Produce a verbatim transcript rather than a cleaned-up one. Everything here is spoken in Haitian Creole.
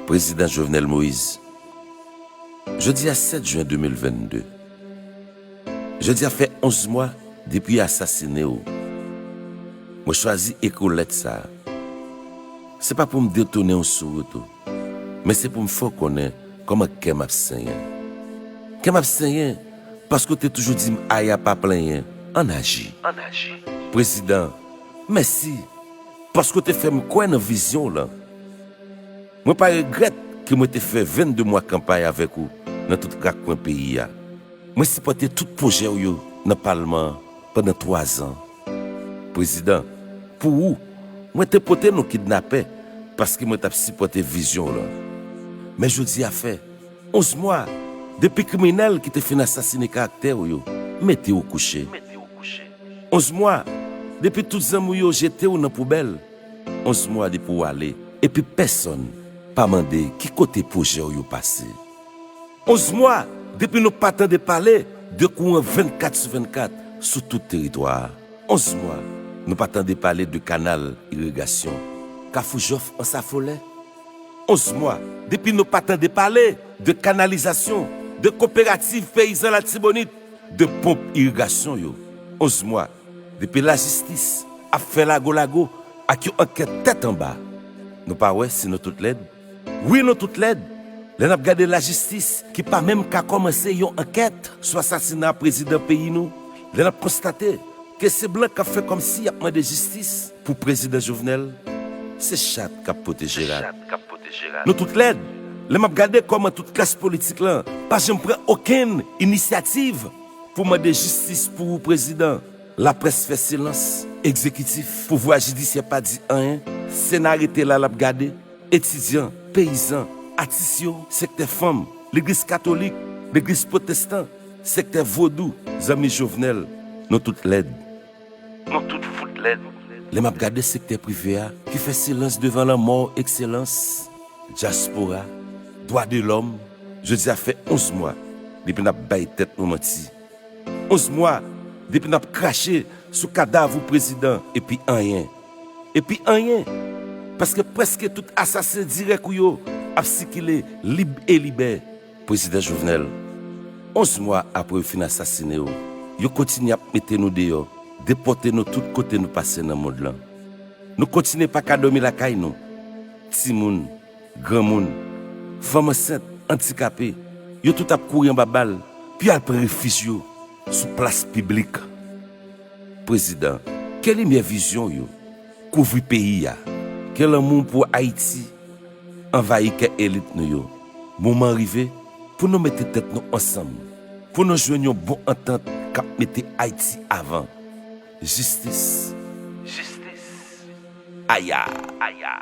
Prezidan Jovenel Moïse, jodi a sèt jen de mil vennde. Jodi a fè onz mwa depi yo asasine w. Mwen chwazi ekri w lèt sa a. Se pa pou m detounen w sou wout ou, men se pou m fè w konnen kòman kè m ap senyen. Kè m ap senyen paske w te toujou di m, "Aya, pa plenyen, ann aji." Prezidan, mèsi paske w te fè m kwè nan vizyon w lan. Mwen pa regrèt ke mwen te fè vennde mwa kanpay avèk ou nan tout rakwen peyi a. Mwen sipòte tout pwojè w yo nan palman an pandan twa zan. Prezidan, pou ou, mwen te pote non kidnapè paske mwen t ap sipòte vizyon w lan. Men jodi a fè onz mwa depi kriminèl ki te fin asasine karaktè w yo mete w kouche. Onz mwa depi tout zanmi w yo jete w nan poubèl. Onz mwa depi w ale, epi pèsonn pa mande ki kote pwojè w yo pase. Onz mwa depi nou pa tande pale de kouran vennkat sou vennkat sou tout teritwa a. Onz mwa nou pa tande pale de kanal irigasyon, Kafou Jòf Ansafolè. Onz mwa depi nou pa tande pale de kanalizasyon, de koperativ peyizan Latibonit, de ponp irigasyon yo. Onz mwa depi lajistis ap fè lago lago ak yon ankèt tèt anba. Nou pa wè si nou tout lèd? Wi, nou tout lèd. Lè n ap gade lajistis ki pa menm ka kòmanse yon ankèt sou asasina prezidan peyi nou, lè n ap konstate ke se blan k ap fè kòmsi y ap mande jistis pou prezidan Jovenel, se chat k ap pwoteje rat. Nou tout lèd. Lè m ap gade kòman tout klas politik lan pa janm pran okenn inisyativ pou mande jistis pou ou, prezidan. Laprès fè silans, egzekitif, pouvwa jidisyè pa di anyen, Sena rete la l ap gade, etidyan, peyizan, atis yo, sektè fanm, legliz katolik, legliz pwotestan, sektè vodou, zanmi Jovenel, nou tout lèd. Nou tout fout lèd. Lè m ap gade sektè prive a ki fè silans devan lanmò w, Ekselans, dyaspora, dwa de lòm, jodi a fè onz mwa depi n ap bay tèt nou manti. Onz mwa depi n ap krache sou kadav ou, prezidan, epi anyen. Epi anyen. Paske prèske tout asasen dirèk ou yo ap sikile lib e libè. Prezidan Jovenel, onz mwa apre yo fin asasine w, yo kontinye ap mete nou deyò, depòte nou tout kote nou pase nan mond lan. Nou kontinye pa ka dòmi lakay nou. Timoun, granmoun, fanm ansent, andikape, yo tout ap kouri anba bal, pou y al pran refij yo sou plas piblik. Prezidan, ke limyè vizyon w yo kouvri peyi a, ke lanmou w pou Ayiti anvayi kè elit nou yo. Moman an rive pou nou mete tèt nou ansanm, pou nou jwenn yon bon antant k ap mete Ayiti avan. Jistis. Jistis. Aya. Aya.